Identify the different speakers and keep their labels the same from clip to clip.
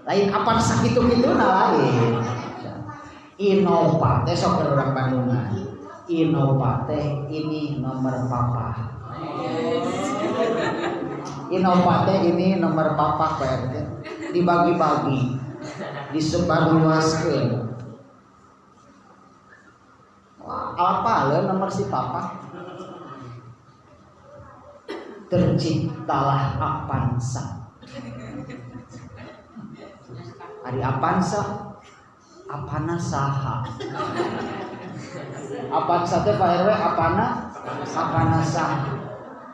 Speaker 1: Lain apa sakitu-kituna lain. Innova teh sok urang Bandungan. Innova teh ini nomor papa. Innova teh ini nomor papa Pak RT. Dibagi-bagi, disebarluaskeun. Apa lo nomor si papa? Terciptalah Avanza. Ari Avanza, apana saha? Avanza teh Pak RW apana? Apana saha?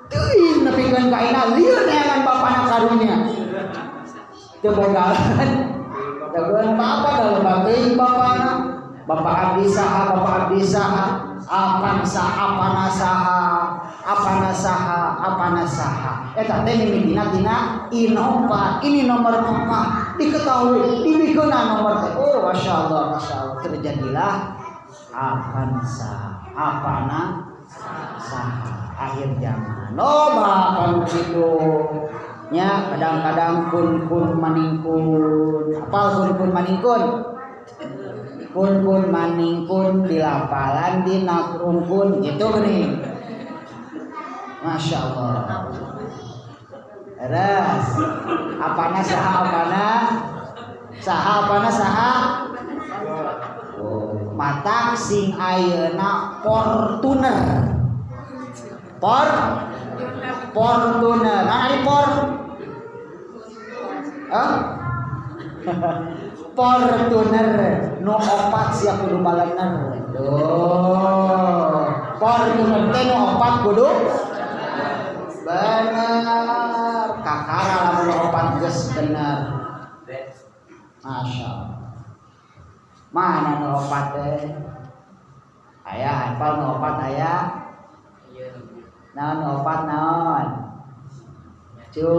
Speaker 1: Teuing nepikeun ka ayeuna lieur neangan bapana karunya. Teu bogalan. Dagoan apa da loba teuing bapana? Bapak abdi saha, bapak abdi saha, Avanza apana saha, apana saha, apana saha. Eta teh mimitina tina Innova. Ini nomor papa diketahui, dibikeunna nomor teh. Oh, masya Allah, masya Allah, terjadilah Avanza, apana saha akhir zaman. Loba kanu kitu nya, kadang-kadang kun kun maningkun. Apal kun kun maningkun? Kun kun maningkun dilapalan dina rungkun gitu geuning. Masya Allah. Ras. Apana saha apana? Saha apana saha? Oh, matak sing ayeuna Fortuner. Por Fortuner. Nah, ari por? Hah? Fortuner nu opat sia kudu balener. Tuh. Fortuner teh nu opat kudu bener. Kakara lamun opat geus bener. Masya Allah. Mana nu opat teh? Aya hafal nu opat aya? Naon nu opat naon? Cu.